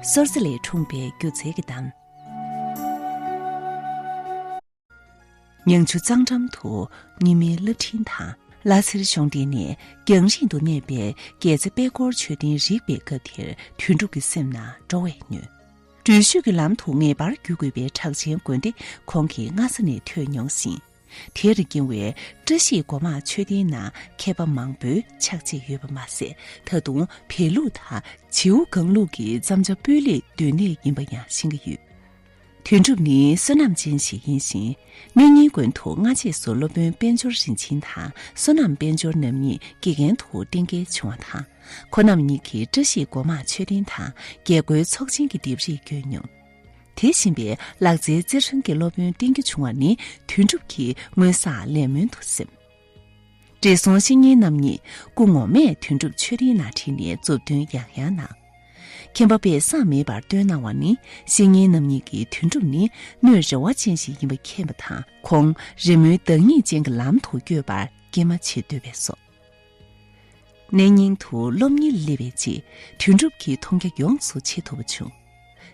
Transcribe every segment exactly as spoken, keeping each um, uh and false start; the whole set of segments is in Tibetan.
སོར་རྩེ་ལས་འཁྲུངས་པའི་སྒྱུ་རྩལ་གྱི་གཏམ། ཉང་ཆུ་གཙང་འགྲམ་དུ་རྙིང་མའི་རླབས་ཕྲེང་དང་། ལྷ་སེར་གཞོང་སྟེང་ནས་རྒྱང་རིང་དུ་གནས་པའི་རྒྱལ་རྩེ་དཔལ་འཁོར་མཆོད་རྟེན་རིག་པའི་སྐབས་དེར་དོན་གྲུབ་ཀྱི་སེམས་ན་འགྲོ་བས་མྱོས། འགྲུལ་བཞུད་ཀྱི་ལམ་དུ་ངེས་པར་བརྒྱུད་དགོས་པའི་གྲགས་ཅན་དགོན་སྡེ་ཁོང་གིས་སྔ་ས་ནས་ཐོས་མྱོང་ཞིང་། དེར་བསྐྱལ་བའི་བཀྲ་ཤིས་སྒོ་མང་མཆོད་རྟེན་ནང་མཁས་པ་མང་པོས་ཕྱག་བྱས་ཡོད་པ་མ་ཟད། ད་དུང་བལ་ལུགས་དང་བྱེའུ་སྒང་ལུགས་ཀྱི་བརྩམས་བྱ་སྤུས་ལེགས་སྡུད་གནས་ཡིན་པ་ཡང་ཤེས་ཀྱི་ཡོད། དོན་གྲུབ་ནི་བསོད་ནམས་ཅན་ཞིག་ཡིན་ཞིང་། གནས་རྙིང་དགོན་དུ་སྔ་རྗེས་སུ་སློབ་དཔོན་དཔལ་འབྱོར་རིན་ཆེན་དང་བསོད་ནམས་དཔལ་འབྱོར་རྣམ་གཉིས་དགེ་རྒན་དུ་གཏན་འཁེལ་བྱུང་བ་དང་། ཁོ་རྣམ་གཉིས་ཀྱིས་བཀྲ་ཤིས་སྒོ་མང་མཆོད་རྟེན་དང་རྒྱལ་སྒོའི་ཚོགས་ཆེན་གྱི་ལྡེབས་རིས་བསྐྱོན་མྱོང་། དེ་བཞིན་པའི་ལག་རྩལ་རྩེད་སྲོལ་གྱི་སློབ་དཔོན་བསྟེན་རྒྱུ་བྱུང་བ་ནི་དོན་གྲུབ་ཀྱི་སྔོན་བསགས་ལས་སྨོན་དུ་སེམས། བགྲེས་སོང་བཤེས་གཉེན་རྣམ་གཉིས་སྐུ་ངོ་མས་དོན་གྲུབ་མཆོད་རྟེན་ནང་ཁྲིད་ནས་མཛུབ་སྟོན་ཡང་ཡང་གནང་། མཁན་པ་པས་བསམ་མེད་པར་བསྟོད་གནང་བ་ནི། བཤེས་གཉེན་རྣམ་གཉིས་ཀྱིས་དོན་གྲུབ་ནི་སྣོད་རེ་བ་ཅན་ཞིག་ཡིན་པ་མཁྱེན་པ་དང་། ཁོང་རི་མོའི་བདག་ཉིད་ཅན་གྱི་ལམ་དུ་བསྐྱོད་པར་སྐྱེལ་མ་བྱེད་འདོད་པས་སོ། གནས་རྙིང་དུ་སློབ་གཉེར་སླེབས་པའི་རྗེས་དོན་གྲུབ་ཀྱི་མཐོང་རྒྱ་ཡོངས་སུ་ཇེ་མཐོ་བ་བྱུང་།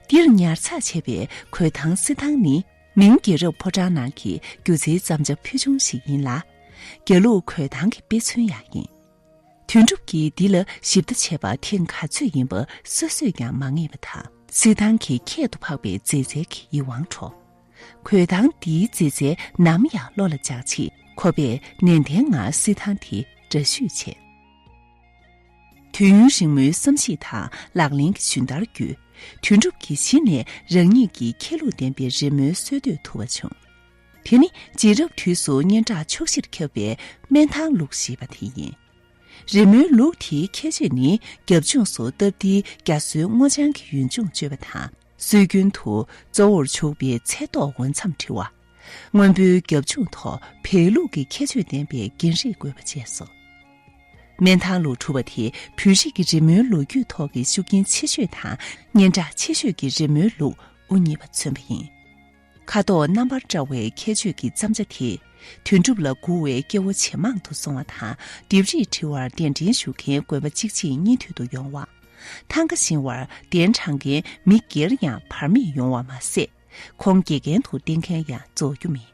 འདིར་ཉར་ཚགས་བྱས་པའི་གོས་ཐང་བསིལ་ཐང་ནི། མིང་རྒྱལ་རབས་ཕོ་བྲང་ནང་གི་སྒྱུ་རྩལ་བརྩམས་བྱ་ཕུལ་བྱུང་ཞིག་ཡིན་ལ། རྒྱ་ལུགས་གོས་ཐང་གི་དཔེ་མཚོན་ཡང་ཡིན། དོན་གྲུབ་ཀྱིས་འདི་ལ་ཞིབ་ལྟ་བྱས་པ་ཐེངས་ག་ཚོད་ཡིན་པ་སོ་སོས་ཀྱང་མ་ངེས་པ་དང་། བསིལ་ཐང་གི་ཁྱད་དུ་འཕགས་པའི་མཛེས་རྩལ་གྱི་ཡིད་དབང་འཕྲོག། གོས་ཐང་འདིའི་མཛེས་རྩལ་ནམ་ཡང་བློ་ལ་འཇགས་ཆེད། ཁོ་པས་ནན་ཏན་ངང་བསིལ་ཐང་དེ་འདྲ་བཤུས་བྱས། དུས་ཡུན་རིང་མོའི་བསམ་གཞིག་དང་ལག་ལེན་གྱི་ཞུན་བརྡར་བརྒྱུད། དོན་གྲུབ་ཀྱིས་གཞི་ནས་རང་ཉིད་ཀྱི་མཁས་ལུགས་ལྡན་པའི་རི་མོའི་སྲོལ་གཏོད་ཐུབ་པ་བྱུང་། དེ་ནི་རྗེས་རབས་དུས་སུ་སྙན་གྲགས་ཕྱོགས་བཞིར་ཁྱབ་པའི་སྨན་ཐང་ལུགས་ཞེས་པ་དེ་ཡིན། རི་མོའི་ལུགས་དེའི་ཁྱད་ཆོས་ནི་རྒྱབ་ལྗོངས་སུ་སྟབས་བདེའི་རྒྱ་བཟོའི་སྔོ་ལྗང་གི་ཡུལ་ལྗོངས་སྤྱོད་པ་དང་། སྲོལ་རྒྱུན་དུ་གཙོ་བོར་བྱུག་པའི་ཚལ་ཏོག་འོད་མཚམས་བྲི་བ། སྔོན་པོའི་རྒྱབ་ལྗོངས་ཐོག་བལ་ལུགས་ཀྱི་ཁྱད་ཆོས་ལྡན་པའི་རྒྱན་རིས་བཀོད་པ་བཅས་སོ། སྨན་ཐང་ལུགས་གྲུབ་པ་དེ་བོད་རིགས་ཀྱི་རི་མོའི་ལོ་རྒྱུས་ཐོག་གི་ཤུགས་རྐྱེན་ཆེ་ཤོས་དང་སྙན་གྲགས་ཆེ་ཤོས་ཀྱི་རི་མོའི་ལུགས་དབུ་བརྙེས་པ་མཚོན་པ་ཡིན། ཁ་དོག་རྣམ་པར་བཀྲ་བའི་ཁྱད་ཆོས་ཀྱི་བརྩམས་བྱ་དེས་དོན་གྲུབ་ལ་མགུ་བའི་སྐྱེ་བོ་ཇེ་མང་དུ་སོང་བ་དང་། ལྡེབས་རིས་བྲི་བར་གདན་འདྲེན་ཞུ་མཁན་དགོན་པ་གཅིག་རྗེས་གཉིས་མཐུད་དུ་ཡོང་བ། ཐང་ག་བཞེངས་བར་གདན་དྲངས་མཁན་མི་སྒེར་ཡང་བར་མེད་ཡོང་བ་མ་ཟད། ཁོང་དགེ་རྒན་དུ་བསྟེན་མཁན་ཡང་རྫོགས་རྒྱུ་མེད།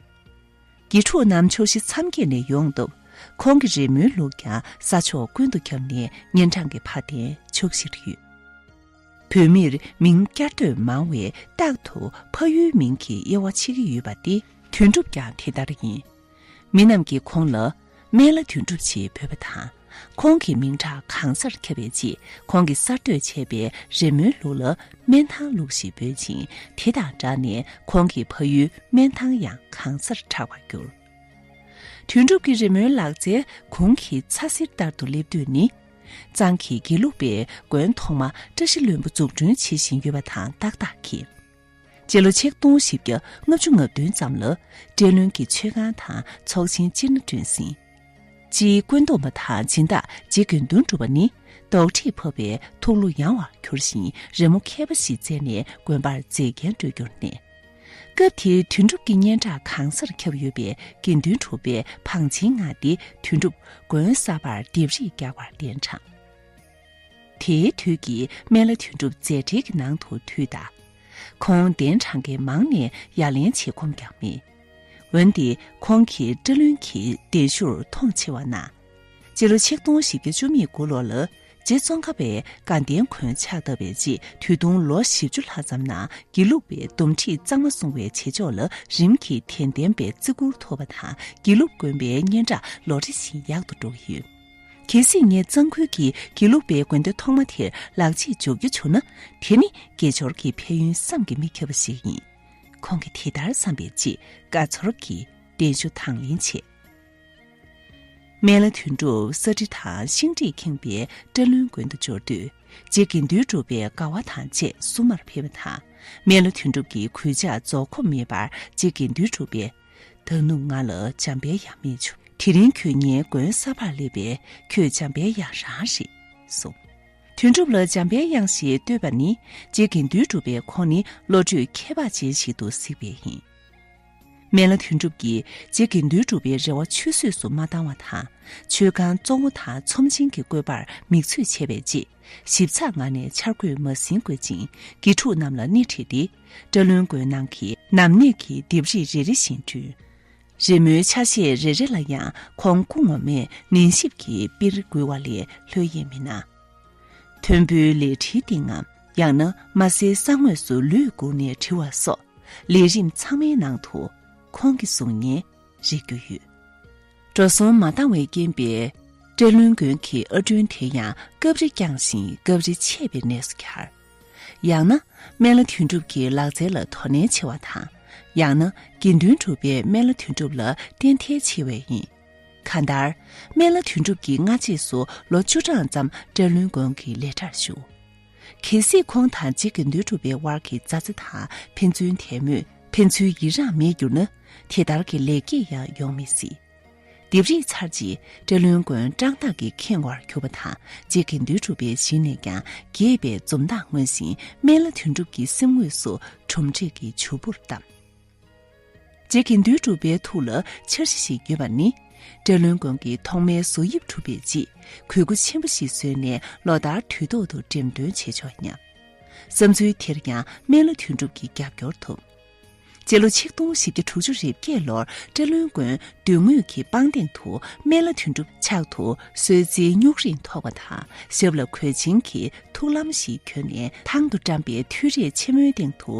དགེ་ཕྲུག་རྣམས་ཕྱོགས་བཞི་མཚམས་བརྒྱད་ནས་ཡོང་སྟབས། ཁོང་གི་རི་མོའི་ལུགས་ཀྱང་ས་ཕྱོགས་ཀུན་ཏུ་ཁྱབ་ནས་སྙན་གྲགས་ཀྱི་ཕ་རྟེན་ཕྱོགས་བཞིར་ཡོད། བོད་མིར་མིང་བསྐྱར་ཟློས་མང་བས་རྟག་ཏུ་ཕ་ཡུལ་མིང་གི་དབྱེ་བ་ཕྱེ་གི་ཡོད་པ་འདི་དོན་གྲུབ་ཀྱང་དེ་ལྟར་ཡིན། མི་རྣམས་ཀྱིས་ཁོང་ལ་སྨན་བླ་དོན་གྲུབ་ཅེས་འབོད་པ་དང་། ཁོང་གི་མིང་གྲགས་གང་སར་ཁྱབ་པའི་རྗེས། ཁོང་གིས་གསར་གཏོད་བྱས་པའི་རི་མོའི་ལུགས་ལ་སྨན་ཐང་ལུགས་ཞེས་འབོད་ཅིང་། དེ་དང་སྦྲགས་ནས་ཁོང་གི་ཕ་ཡུལ་སྨན་ཐང་ཡང་གང་སར་གྲགས་པར་གྱུར། དོན་གྲུབ་ཀྱི་རི་མོའི་ལག་རྩལ་གོང་གི་ཚ་གསེར་ལྟར་དུ་སླེབས་དུས་ནི། གཙང་གི་དགེ་ལུགས་པའི་དགོན་ཐོག་མ་བཀྲ་ཤིས་ལྷུན་པོ་འཛུགས་སྐྲུན་བྱེད་བཞིན་ཡོད་པ་དང་ཏག་ཏག་གིས། སྤྱི་ལོ་ཆིག་སྟོང་བཞི་བརྒྱ་ལྔ་བཅུ་ང་བདུན་ཙམ་ལ་བཀྲས་ལྷུན་གྱི་མཆོད་ཁང་དང་ཚོགས་ཆེན་སྤྱིར་ན་བསྐྲུན་ཟིན། སྤྱིའི་བཀོད་འདོམས་པ་དང་སྦྱིན་བདག་རྗེ་དགེ་འདུན་གྲུབ་པ་ནི་རྡོག་ཁྲེས་ཕབ་པའི་ཐུགས་བློ་ཡངས་བར་གྱུར་ཞིང་། རི་མོ་མཁས་པ་ཞིག་བཙལ་ནས་དགོན་པར་མཛེས་རྒྱན་སྤྲོས་རྒྱུར་གནས། སྐབས་དེའི་དོན་གྲུབ་ཀྱི་སྙན་གྲགས་གང་སར་ཁྱབ་ཡོད་པས་དགེ་འདུན་གྲུབ་པས་བང་ཆེན་མངགས་ཏེ་དོན་གྲུབ་དགོན་གསར་པར་ལྡེབས་རིས་རྒྱག་པར་གདན་དྲངས། དེའི་དུས་ཀྱི་སྨན་བླ་དོན་གྲུབ་མཛད་བྲེལ་གྱི་ནང་དུ་དུས་དང་། ཁོང་གདན་དྲངས་མཁན་མང་ནས་ཡ་ལན་བྱེད་ཁོམ་ཀྱང་མེད། འོན་ཏེ་ཁོང་གིས་བཀྲས་ལྷུན་གྱི་གདན་ཞུར་མཐོང་ཆེ་བ་གནང་། སྤྱི་ལོ་ཆིག་སྟོང་བཞི་བརྒྱ་བཅུ་མེད་དགུ་ལོ་ལ་རྗེ་ཙོང་ཁ་པས་དགའ་ལྡན་དགོན་ཕྱག་བཏབ་པའི་རྗེས། དུས་ཐུང་ལོ་བཞི་བཅུ་ལྷག་ཙམ་ནང་དགེ་ལུགས་པའི་འདུམ་འགྲིག་གཙང་མ་སྲུང་བའི་བྱེད་ཕྱོགས་ལ་རིམ་གྱིས་དད་ལྡན་པའི་བརྩི་བཀུར་ཐོབ་པ་དང་། དགེ་ལུགས་དགོན་པའི་སྙན་གྲགས་ལོ་རེ་བཞིན་ཡག་ཏུ་འགྲོ་གི་ཡོད། གལ་སྲིད་ངས་གཙང་ཁུལ་གྱི་དགེ་ལུགས་པའི་དགོན་སྡེ་ཐོག་མ་དེར་ལག་རྗེས་འཇོག་རྒྱུ་བྱུང་ན། དེ་ནི་དགེ་སྦྱོར་གྱི་ཕན་ཡོན་བསམ་གྱིས་མི་ཁྱབ་པ་ཞིག་ཡིན། ཁོང་གིས་དེ་ལྟར་བསམ་པའི་རྗེས་དགའ་ཚོར་གྱིས་གདན་ཞུ་དང་ལེན་བྱས། སྨན་བླ་དོན་གྲུབ་ས་ཁྲི་དང་ཤིང་ཁྲིས་ཁེངས་པའི་བཀྲས་ལྷུན་དགོན་དུ་འབྱོར་དུས། རྗེ་དགེ་འདུན་གྲུབ་པའི་དགའ་བ་དང་བཅས་བསུ་མར་ཕེབས་པ་དང་། སྨན་བླ་དོན་གྲུབ་ཀྱིས་གུས་ཕྱག་རྫོགས་ཁོམ་མེད་པར་རྗེ་དགེ་འདུན་གྲུབ་པས། ད་ནུབ་ང་ལ་འཇམ་པའི་དབྱངས་མེད་བྱུང་། དེ་རིང་ཁྱོད་ངའི་དགོན་གསར་པར་སླེབས་པས་ཁྱོད་འཇམ་པའི་དབྱངས་རང་རེད་གསུངས། དོན་གྲུབ་ལ་འཇམ་པའི་དབྱངས་ཞེས་བསྟོད་པ་ནི་རྗེ་དགེ་འདུན་གྲུབ་པས་ཁོང་ནི་བློ་གྲོས་མཁས་པ་ཅན་ཞིག་ཏུ་གཟིགས་པས་ཡིན། སྨན་བླ་དོན་གྲུབ་ཀྱིས་རྗེ་དགེ་འདུན་གྲུབ་པའི་རེ་བ་ཆུད་ཟོས་སུ་མ་བཏང་བ་དང་། མཆོད་ཁང་གཙོ་བོ་དང་ཚོམས་ཆེན་གྱི་བཀོད་པར་མིག་ཆུ་བྱས་པའི་རྗེས། ཞིབ་ཚགས་ངང་ནས་འཆར་འགོད་མ་ཟིན་དགོས་ཅིང་། དགེ་ཕྲུག་རྣམས་ལ་སྣེ་ཁྲིད་དེ། བཀྲ་ལུང་དགོན་ནང་གི་ནམ་གནས་ཀྱི་ལྡེབས་རིས་རེ་རེ་བཞིན་བསྐྲུན། རི་མོའི་ཆ་ཤས་རེ་རེ་ལ་ཡང་ཁོང་སྐུ་ངོ་མས་ནན་ཞིབ་ཀྱིས་པིར་འགུལ་བ་ལས་ལྷོད་ཡས་མི་སྣང་། མཐོན་པོའི་ལས་བྲིས་སྟེང་ངམ། ཡང་ན་མ་སེར་ས་ངོས་སུ་ལུས་བཀུག་ནས་བྲི་བ་སོགས། ལས་རིམ་ཚང་མའི་ནང་དུ་ཁོང་གི་གཟུགས་བརྙན་རིག་རྒྱུ་ཡོད། འགྲོ་སོང་མ་འདང་བའི་རྐྱེན་པས། བཀྲ་ལུང་དགོན་གྱི་ཨར་སྐྲུན་དེ་ཡང་སྐབས་རེ་བསྐྱངས་ཤིང་སྐབས་རེ་ཆད་པའི་གནས་སུ་གྱར། ཡང་ན། སྨན་བླ་དོན་གྲུབ་ཀྱི་ལག་རྩལ་ལ་དོ་ནན་ཆེ་བ་དང་། ཡང་ན། དགེ་འདུན་གྲུབ་པས་སྨན་བླ་དོན་གྲུབ་ལ་བརྟེན་མཐའ་ཆེ་བས་ཡིན། གང་ལྟར། སྨན་བླ་དོན་གྲུབ་ཀྱིས་སྔ་རྗེས་སུ་ལོ་བཅུ་གྲངས་ཙམ་བཀྲ་ལུང་དགོན་གྱི་ལས་གྲྭར་ཞུགས། གལ་སྲིད་ཁོང་དང་རྗེ་དགེ་འདུན་གྲུབ་པའི་དབར་གྱི་མཛའ་བརྩེ་དང་ཕན་ཚུན་དད་མོས། ཕན་ཚུན་ཡི་རངས་མེད་གྱུར་ན། དེ་ལྟར་གྱི་ལེགས་སྐྱེས་ཡང་ཡོང་མི་སྲིད། ལྡེབས་རིས་ཚར་རྗེས་བཀྲ་ལུང་དགོན་བཀྲག་མདངས་ཀྱིས་ཁེངས་པར་གྱུར་པ་དང་། རྗེ་དགེ་འདུན་གྲུབ་པའི་ཞལ་ནས་ཀྱང་རྒྱས་པའི་འཛུམ་མདངས་མངོན་ཞིང་། སྨན་བླ་དོན་གྲུབ་ཀྱི་སེམས་ངོས་སུ་ཁྲོམ་འབྲས་ཀྱི་བྱུར་བུར་བལྟམས། རྗེ་དགེ་འདུན་གྲུབ་པའི་ཐུགས་ལ་འཆར་གཞི་ཞིག་ཡོད་པ་ནི། བཀྲ་ལུང་དགོན་གྱི་ཐོག་མའི་བཟོ་དབྱིབས་གྲུབ་པའི་རྗེས། གོས་སྐུ་ཆེན་པོ་ཞིག་བཟོས་ནས་ལོ་ལྟར་དུས་ཐོག་ཏུ་འགྲེམས་སྟོན་བྱེད་ཆོག་སྙམ། བསམ་ཚུལ་དེར་ཡང་སྨན་བླ་དོན་གྲུབ་ཀྱིས་རྒྱབ་སྐྱོར་ཐོབ། སྤྱི་ལོ་ཆིག་སྟོང་བཞི་བརྒྱ་དྲུག་ཅུ་རེ་བརྒྱད་ལོར་བཀྲ་ལུང་དགོན་མདུན་ངོས་ཀྱི་སྤང་སྟེང་དུ་སྨན་བླ་དོན་གྲུབ་ཕྱག་ཏུ་གསོལ་ཚིགས་སྨྱུག་རིང་ཐོགས་པ་དང་། ཞབས་ལ་གོས་ཆེན་གྱི་ཐུགས་ལམ་ཞིག་གྱོན་ནས་ཐང་དུ་བཀྲམ་པའི་ཐོད་རས་ཆེན་མོའི་སྟེང་དུ་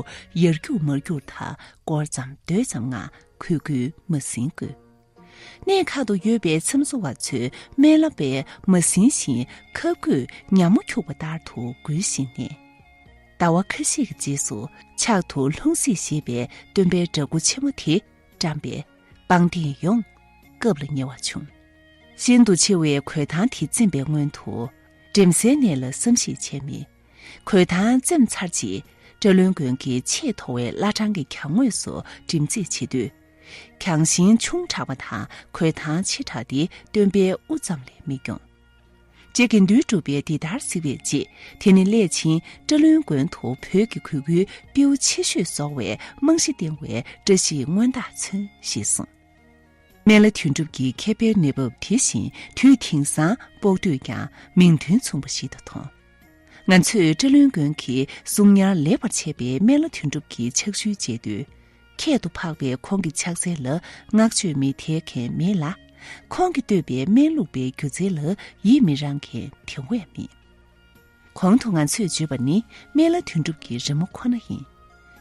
ཡར་རྒྱུག་མར་རྒྱུག་དང་། སྐོར་ཙམ་སྡོད་ཙམ་ངང་གུས་བཀུར་མ་ཟིན་དགོས། གནས་ཁག་ཏུ་ཡོད་པའི་མཚམས་བཟོ་བ་ཚོས་སྨན་བླ་པས་མ་ཟིན་ཞིང་ཁབ་སྐུད་ཉ་མོ་འཁྱུག་པ་ལྟར་དུ་འགུལ་བཞིན་ནས། ཟླ་བ་ཁ་ཤས་ཀྱི་རྗེས་སུ་ཕྱག་ཏུ་ལྷུང་བཟེད་ཞེས་པའི་སྟོན་པའི་འདྲ་སྐུ་ཆེན་མོ་དེ་བཀྲམ་པས་སྤང་སྟེང་ཡོངས་སྐབས་ལ་ཉེ་བ་བྱུང་། ཤིན་ཏུ་ཆེ་བའི་གོས་ཐང་དེ་བཙེམས་པའི་སྔོན་དུ། འགྲེམས་སའི་གནས་ལ་བསམ་གཞིག་བྱས་མེད། གོས་ཐང་བཙེམས་ཚར་རྗེས། བཀྲ་ལུང་དགོན་གྱི་ཆེས་མཐོ་བའི་བླ་བྲང་གི་གྱང་ངོས་སུ་འགྲེམས་རྩིས་བྱེད་དུས། གྱང་ཤིང་ཆུང་དྲགས་པ་དང་གོས་ཐང་ཆེ་དྲགས་དེ་སྟོན་པའི་དབུ་ཙམ་ལས་མི་འགྱོང་། རྗེ་དགེ་འདུན་གྲུབ་པས་འདི་ལྟར་གཟིགས་པའི་རྗེས། དེ་ནི་སླད་ཕྱིན་བཀྲ་ལུང་དགོན་དུ་བོད་ཀྱི་གོས་སྐུའི་པིའུ་ཆེ་ཤོས་བཟོ་བའི་རྨང་གཞི་བཏིང་བའི་བཀྲ་ཤིས་སྔོན་རྟགས་མཚོན་ཞེས་གསུངས། སྨན་བླ་དོན་གྲུབ་ཀྱི་མཁས་པའི་གནས་བབ་དེ་བཞིན་དུས་དེང་སང་དཔོག་དུས་ཀྱང་མིང་དོན་མཚུངས་པ་ཞིག་ཏུ་མཐོང་། ང་ཚོས་བཀྲ་ལུང་དགོན་གྱི་གསུང་ཉར་ལེགས་པར་བྱས་པའི་སྨན་བླ་དོན་གྲུབ་ཀྱི་ཕྱག་ཤུལ་མཇལ་དུས། ཁྱད་དུ་འཕགས་པའི་ཁོང་གི་ཕྱག་རྩལ་ལ་བསྔགས་བརྗོད་མི་ཐེག་མཁན་མེད་ལ། ཁོང་གིས་བཏོད་པའི་སྨན་བླུགས་པའི་སྒྱུ་རྩལ་ལ་ཡིད་མི་རངས་མཁན་དེ་བས་མེད། གོང་དུ་ང་ཚོས་བརྗོད་པ་ནི་སྨན་བླ་དོན་གྲུབ་ཀྱི་རི་མོ་ཁོ་ན་ཡིན།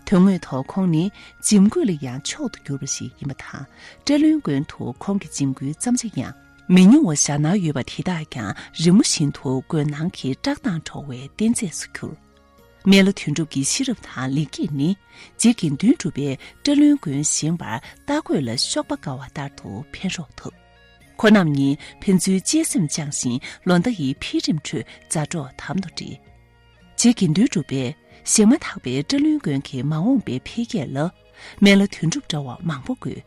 དོན་དངོས་ཐོག་ཁོང་ནི་འཇིམ་སྐུད་ལ་ཡང་མཆོག་ཏུ་གྱུར་པ་ཞིག་ཡིན་པ་དང་། བཀྲ་ལུང་དགོན་དུ་ཁོང་གི་འཇིམ་སྐུའི་བརྩམ་བྱ་ཡང་མི་ཉུང་བ་བཞག་གནང་ཡོད་པ་དེ་དག་ཀྱང་རི་མོ་བཞིན་དུ་བཀོད་གནང་གིས་བཀྲག་མདངས་འཕྲོག་པའི་རྟེན་རྫས་སུ་གྱུར། སྨན་བླ་དོན་གྲུབ་ཀྱི་ཤེས་རབ་དང་ལེགས་སྐྱེས་ནི་རྗེ་དགེ་འདུན་གྲུབ་པས་བཀྲ་ལུང་དགོན་བཞེངས་པར་རྟ་རྒོད་ལ་གཤོག་པ་དགའ་བ་ལྟར་དུ་ཕན་རོགས་ཐོབ། ཁོ་རྣམ་གཉིས་ཕན་ཚུན་གཅེས་སེམས་བཅངས་ཤིང་ལོ་ཟླ་ཡི་འཕེལ་རིམ་ཁྲོད་མཛའ་གྲོགས་དམ་དུ་འབྲེལ། རྗེ་དགེ་འདུན་གྲུབ་པས་བཞེངས་མ་ཐག་པའི་བཀྲ་ལུང་དགོན་གྱི་མ་འོངས་པའི་འཕེལ་རྒྱས་ལ་སྨན་བླ་དོན་གྲུབ་འདྲ་བ་མང་པོ་དགོས།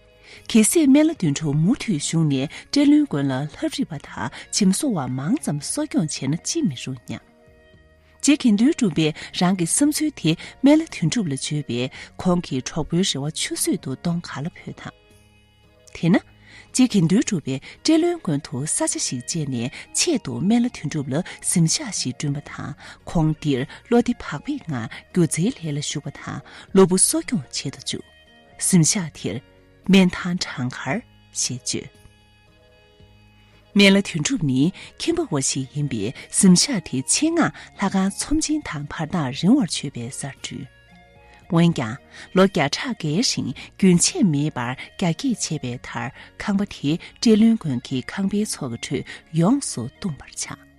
གལ་སྲིད་སྨན་བླ་དོན་གྲུབ་མུ་མཐུད་བཞུགས་ནས་བཀྲ་ལུང་དགོན་ལ་ལྷ་བྲིས་པ་དང་འཇིམ་བཟོ་བ་མང་ཙམ་གསོ་སྐྱོང་བྱས་ན་ཅི་མི་རུང་སྙམ། རྗེ་དགེ་འདུན་གྲུབ་པས་རང་གི་བསམ་ཚུལ་དེ་སྨན་བླ་དོན་གྲུབ་ལ་བརྗོད་པས། ཁོང་གིས་གྲོགས་པོའི་རེ་བ་ཆུད་ཟོས་སུ་གཏོང་ག་ལ་ཕོད་དམ། དེས་ན། རྗེ་དགེ་འདུན་གྲུབ་པས་བཀྲ་ལུང་དགོན་དུ་ས་ཆ་ཞིག་བཅད་ནས་ཆེད་དུ་སྨན་བླ་དོན་གྲུབ་ལ་གཟིམ་ཤག་ཞིག་བསྐྲུན་པ་དང་། ཁོང་འདིར་བློ་བདེ་བག་ཕེབས་ངང་སྒྱུ་རྩལ་ལས་ལ་ཞུགས་པ་དང་། སློབ་བུ་གསོ་སྐྱོང་བྱེད་དུ་བཅུག། གཟིམ་ཤག་དེར་སྨན་ཐང་གྲངས་མཁར་ཞེས་བརྗོད། སྨན་བླ་དོན་གྲུབ་ནི་ཁྱིམ་པ་བ་ཞིག་ཡིན་པས། གཟིམ་ཤག་དེ་ཆེད་མངགས་ལྷ་ཁང་ཚོམས་ཆེན་དང་བར་ཐག་རིང་བར་ཆོད་པའི་སར་བསྐྲུན། འོན་ཀྱང་། ལོ་བརྒྱ་ཕྲག་འགའི་རིང་རྒྱུན་ཆད་མེད་པར་རྒྱ་སྐྱེད་བྱས་པའི་མཐར། ཁང་པ་དེ་བཀྲ་ལུང་དགོན་གྱི་ཁང་པའི་ཚོགས་ཀྱི་ཁྲོད་ཡོངས་སུ་བཏུངས་པར་བྱ།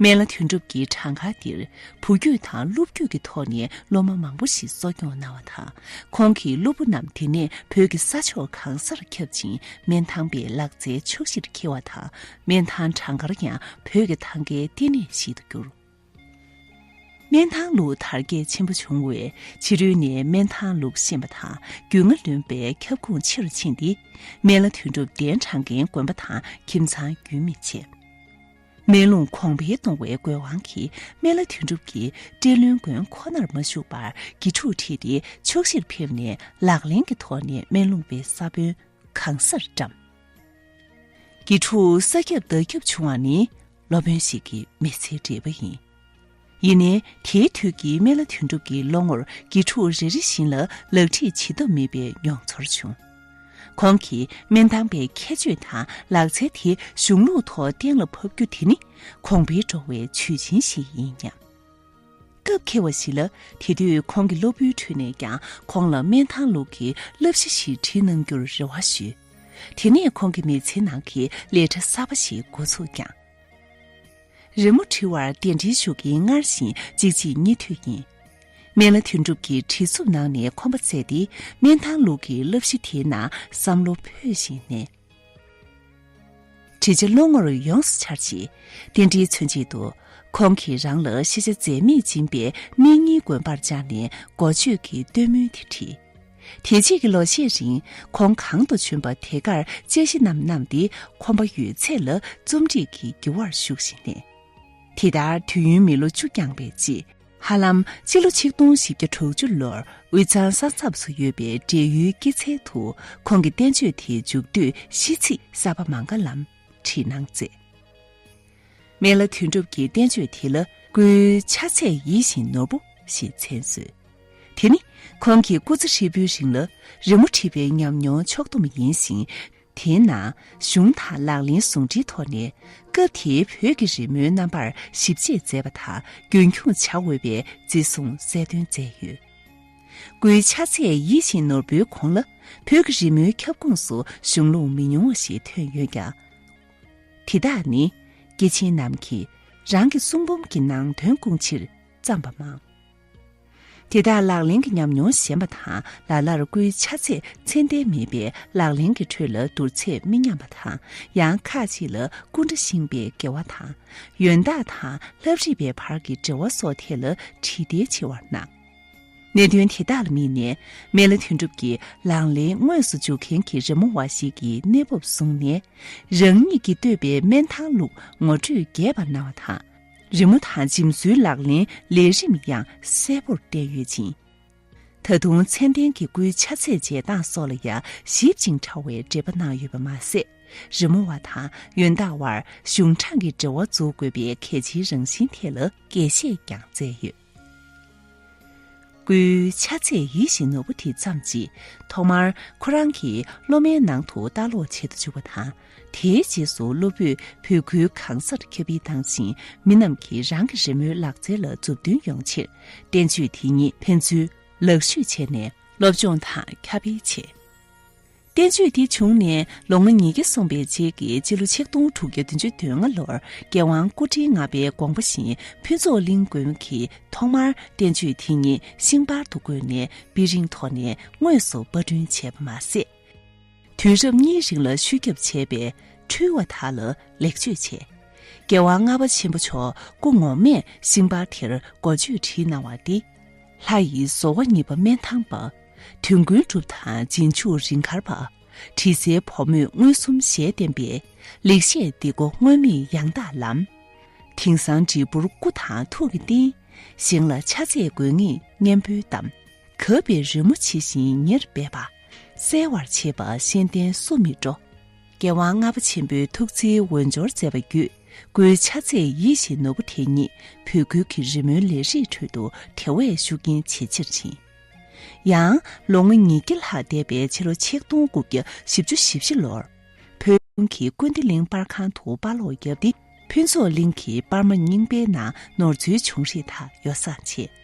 སྨན་བླ་དོན་གྲུབ་ཀྱིས་གྲངས་མཁར་འདིར་བུ་རྒྱུད་དང་སློབ་རྒྱུད་ཀྱི་ཐོག་ནས་སློབ་མ་མང་པོ་ཞིག་གསོ་སྐྱོང་གནང་བ་དང་། ཁོང་གི་སློབ་བུ་རྣམས་དེ་ནས་བོད་ཀྱི་ས་ཕྱོགས་གང་སར་ཁྱབ་ཅིང་། སྨན་ཐང་པའི་ལག་རྩལ་ཕྱོགས་བཞིར་འཁྱིལ་བ་དང་། སྨན་ཐང་གྲངས་མཁར་ཡང་བོད་ཀྱི་ཐང་གའི་ལྟེ་གནས་ཤིག་ཏུ་གྱུར། སྨན་ཐང་ལུགས་དར་རྒྱས་ཆེན་པོ་བྱུང་བས། ཕྱི་རོལ་ནས་སྨན་ཐང་ལུགས་ཤེས་པ་དང་རྒྱུས་མངའ་ལོན་པའི་ཁྱབ་ཁོངས་ཆེ་རུ་ཕྱིན་ཏེ། སྨན་བླ་དོན་གྲུབ་གདན་དྲངས་མཁན་དགོན་པ་དང་ཁྱིམ་ཚང་རྒྱུན་མི་ཆད། སྨན་ལུང་གོང་འཕེལ་གཏོང་བའི་དགོས་དབང་གིས་སྨན་བླ་དོན་གྲུབ་ཀྱིས་བཀྲས་ལྷུན་དགོན་ཁོ་ནར་མ་བཞུགས་པར་དགེ་ཕྲུག་ཁྲིད་དེ་ཕྱོགས་བཞིར་ཕེབས་ནས་ལག་ལེན་གྱི་ཐོག་ནས་སྨན་ལུང་བའི་ས་བོན་གང་སར་བཀྲམ། དགེ་ཕྲུག་ས་ཁྱབ་བདག་ཁྱབ་བྱུང་བ་ནི་སློབ་དཔོན་ཞིག་གི་མི་ཚེའི་འབྲས་བུ་ཡིན། ཡིན་ནའི་དེའི་དུས་ཀྱི་སྨན་བླ་དོན་གྲུབ་ཀྱི་བློ་ངོར་དགེ་ཕྲུག་རེ་རེ་བཞིན་ལ་ལག་ཁྲིད་བྱེད་ཐབས་མེད་པའི་མྱོང་ཚོར་བྱུང་། ཁོང་གིས་སྨན་ཐང་པའི་ཁྱད་ཆོས་དང་ལག་རྩལ་དེ་གཞུང་ལུགས་ཐོག་གཏན་ལ་ཕབ་རྒྱུ་དེ་ནི་གོང་འཕེལ་འགྲོ་བའི་ཇུས་ཆེན་ཞིག་ཡིན་སྙམ། སྐབས་འཁེལ་བ་ཞིག་ལ་དེ་དུས་ཁོང་གི་སློབ་བུའི་ཁྲོད་ནས་ཀྱང་ཁོང་ལ་སྨན་ཐང་ལུགས་ཀྱི་བསླབ་གཞི་ཞིག་བྲིས་གནང་རྒྱུར་རེ་བ་ཞུས། དེ་ནས་ཁོང་གི་མི་ཚེའི་ནང་གི་ལས་གྲྭ་གསར་པ་ཞིག་འགོ་ཚུགས་ཀྱང་། རི་མོ་བྲི་བར་གདན་འདྲེན་ཞུ་མཁན་སྔར་བཞིན་གཅིག་རྗེས་གཉིས་མཐུད་ཡིན། སྨན་བླ་དོན་གྲུབ་ཀྱིས་བྲིས་ཚུབ་གནང་ནས་ཁོམ་པ་བཙལ་ཏེ་སྨན་ཐང་ལུགས་ཀྱི་བསླབ་གཞི་དེའི་ནང་བསམ་བློ་འཕོས་བཞིན་གནས། བྲིས་བྱ་བློ་ངོར་ཡོངས་སུ་འཆར་རྗེས། རྟེན་འབྲེལ་མཚོན་ཆེད་དུ། ཁོང་གིས་རང་ལ་ཤེས་བྱ་འཛད་མེད་སྦྱིན་པའི་གནས་རྙིང་དགོན་པར་བཅར་ནས་འགོ་བརྗོད་ཀྱི་བསྟོད་སྨོན་དེ་བྲིས། དེ་རྗེས་ཀྱི་ལོ་ཤས་རིང་ཁོང་གང་དུ་བྱོན་པ་དེ་གར་བཅའ་གཞི་རྣམས་བསྣམས་ཏེ་ཁོམ་པ་ཡོད་ཚད་ལ་རྩོམ་སྒྲིག་གི་འགྱུར་བར་ཞུགས་བཞིན་གནས། དེ་ལྟར་དུས་ཡུན་མི་ལོ་བཅུ་བསྐྱངས་པའི་རྗེས། ཧ་ལམ་སྤྱི་ལོ་ཆིག་སྟོང་བཞི་བརྒྱ་དྲུག་ཅུ་ལོར་དབུས་གཙང་ས་མཚམས་སུ་ཡོད་པའི་འབྲས་ཡུལ་སྐྱེད་ཚལ་དུ་ཁོང་གི་བསྟན་བཅོས་དེའི་མཇུག་བསྡུས་ཤིས་ཚིག་གསར་པ་མངྒ་ལམ་བྲིས་གནང་མཛད། སྨན་བླ་དོན་གྲུབ་ཀྱི་བསྟན་བཅོས་དེ་ལ་སྐུའི་ཕྱག་ཚད་ཡིད་བཞིན་ནོར་བུ་ཞེས་མཚན་གསོལ། དེ་ནི་ཁོང་གིས་སྐུ་ཚེ་ཧྲིལ་པོའི་རིང་ལ་རི་མོ་བྲིས་པའི་ཉམས་མྱོང་ཕྱོགས་བསྡོམས་ཡིན་ཞིང་། དེའི་ནང་གཞུང་དང་ལག་ལེན་ཟུང་འབྲེལ་ཐོག་ནས་སྐབས་དེའི་བོད་ཀྱི་རི་མོའི་རྣམ་པར་ཞིབ་དཔྱད་མཛད་པ་དང་རྒྱུན་འཁྱོངས་བྱ་འོས་པའི་བརྩི་སྲུང་གསལ་སྟོན་མཛད་ཡོད། སྐུའི་ཕྱག་ཚད་ཡིད་བཞིན་ནོར་བུའི་གོང་ལ་བོད་ཀྱི་རི་མོའི་ཁྱབ་ཁོངས་སུ་གཞུང་ལུགས་མི་ཉུང་བ་ཞིག་ཐོན་ཡོད་ཀྱང་། དེ་དག་ནི་སྐྱེས་ཆེན་རྣམས་ཀྱིས་རང་གི་གསུང་འབུམ་གྱི་ནང་དོན་སྐོང་ཕྱིར་བརྩམས་པ་མང་། དེ་དག་ལག་ལེན་གྱི་ཉམས་མྱོང་ཞན་པ་དང་ལ་ལར་སྐུའི་ཕྱག་ཚད་ཚད་ལྡན་མེད་པས་ལག་ལེན་གྱི་ཁྲོད་ལ་བསྡུར་ཚད་མི་མཉམ་པ་དང་ཡང་ཁ་ཅིག་ལ་སྐུ་འདྲ་ཤིང་པའི་འགལ་བ་དང་ཡོན་བདག་དང་ལྷ་བྲིས་པའི་བར་གྱི་འབྲེལ་བ་སོགས་ཐད་ལ་དྲི་དེ་ཆེ་བར་སྣང་། གནད་དོན་དེ་དག་ལ་དམིགས་ནས་སྨན་བླ་དོན་གྲུབ་ཀྱིས་ལག་ལེན་དངོས་སུ་འཇུག་མཁན་གྱི་རི་མོ་བ་ཞིག་གི་གནས་བབ་བཟུང་ནས་རང་ཉིད་ཀྱིས་བཏོད་པའི་སྨན་ཐང་ལུགས་ངོ་སྤྲོད་རྒྱས་པར་གནང་བ་དང་། རི་མོ་དང་འཇིམ་བཟོའི་ལག་ལེན་ལས་རིམ་ཡང་གསལ་པོར་བསྟན་ཡོད་ཅིང་། ད་དུང་ཚད་ལྡན་གྱི་སྐུའི་ཕྱག་ཚད་འཇལ་སྟངས་སོགས་ལ་ཡང་ཞིབ་ཅིང་ཕྲ་བའི་འགྲེལ་པ་གནང་ཡོད་པ་མ་ཟད། རི་མོ་བ་དང་ཡོན་བདག་བར་གཞུང་དྲང་གི་འབྲེལ་བ་འཛུགས་དགོས་པའི་གལ་ཆེའི་རང་བཞིན་ཐད་ལ་རྒྱས་བཤད་ཀྱང་མཛད་ཡོད། སྐུའི་ཕྱག་ཚད་ཡིད་བཞིན་ནོར་བུ་དེ་བརྩམས་རྗེས་ཐོག་མར་ཁོ་རང་གི་སློབ་མའི་ནང་དུ་ལྟ་ཀློག་བྱེད་དུ་འཇུག་པ་དང་། དེའི་རྗེས་སུ་སློབ་བུས་བོད་ཁུལ་གང་སར་ཁྱབ་སྤེལ་བཏང་ཞིང་། མི་རྣམས་ཀྱིས་རང་གི་རི་མོའི་ལག་རྩལ་ལ་མཛུབ་སྟོན་ཡོང་ཕྱིར། བསྟན་བཅོས་དེ་ཉིད་ཕན་ཚུན་ལག་བཤུས་བྱས་ནས་སློབ་སྦྱོང་དང་ཁྱབ་སྤེལ་བྱས། བསྟན་བཅོས་འདི་བྱུང་ནས་ལོ་ངོ་ཉིས་བརྒྱ་སོང་བའི་རྗེས་ཀྱི་སྤྱི་ལོ་ཆིག་སྟོང་དྲུག་བརྒྱ་བདུན་ཅུ་དོན་ལྔ་ལོར་རྒྱལ་དབང་སྐུ་ཕྲེང་ལྔ་པའི་དགོངས་པ་བཞིན་ཕུན་ཚོགས་གླིང་དགོན་གྱིས་ཐོག་མར་བསྟན་བཅོས་དེ་ཉིད་ཤིང་པར་དུ་བརྐོས་ནས་པི་རིང་ཐོག་ནས་དངོས་སུ་པར་སྐྲུན་བྱས་པ་མ་ཟད། དུས་རབས་གཉིས་རིང་ལ་བཤུས་ཁྱབ་བྱས་པའི་འཕྲུལ་བ་དག་ལ་ལེགས་བཅོས་བྱས། རྒྱལ་དབང་ལྔ་པ་ཆེན་པོ་མཆོག་སྐུ་ངོ་མས་ཤིང་པར་དེར་འགོ་བརྗོད་བྲིས་གནང་བ་འདི། ལྷ་ཡི་བཟོ་བ་གཉིས་པ་སྨན་ཐང་པ། དོན་ཀུན་གྲུབ་དང་རྗེས་འཇུག་རིང་མཁར་པ། དྲི་ཟའི་བུ་མོས་མངོན་སུམ་ཞལ་བསྟན་པའི། ལེགས་བཤད་འདི་ཀོ་སྔོན་མེད་ཡང་དག་ལམ། དེང་སང་འབྲས་བུར་སྐུ་དང་ཐུགས་ཀྱི་རྟེན། གཞན་ལ་ཕྱག་འཚལ་དགོས་ངེས་གཉེན་པོའི་གཏམ། གབ་པའི་རི་མོ་ཇི་བཞིན་ཉེར་སྦས་པ། གསལ་བར་བྱེད་པ་གཤེན་བསྟན་སུ་མི་འགྲོ། རྒྱལ་དབང་ལྔ་པ་ཆེན་པོའི་ཐུགས་བརྩེའི་འོས་འབྱོར་མཛད་པ་བརྒྱུད། སྐུའི་ཕྱག་ཚད་ཡིད་བཞིན་ནོར་བུ་དེ་ཉིད་བོད་ཁུལ་གྱི་རི་མོའི་ལས་རིགས་ཁྲོད་དུ་དེ་བས་ཤུགས་རྐྱེན་ཇེ་ཆེར་ཕྱིན། ཡང་ལོ་ངོ་ཉིས་བརྒྱ་ལྷག་འདས་པའི་ཕྱི་ལོ་ཆིག་སྟོང་དགུ་བརྒྱ་བཞི་བཅུ་ཞེ་བཞི་ལོར། བོད་གཞུང་གིས་ཀུན་བདེ་གླིང་པར་ཁང་དུ་པར་སློག་བརྒྱབ་སྟེ། ཕུན་ཚོགས་གླིང་གི་པར་མ་རྙིང་པའི་ནང་ནོར་འཛོལ་བྱུང་རིགས་དག་ཡོ་བསྲང་བྱས།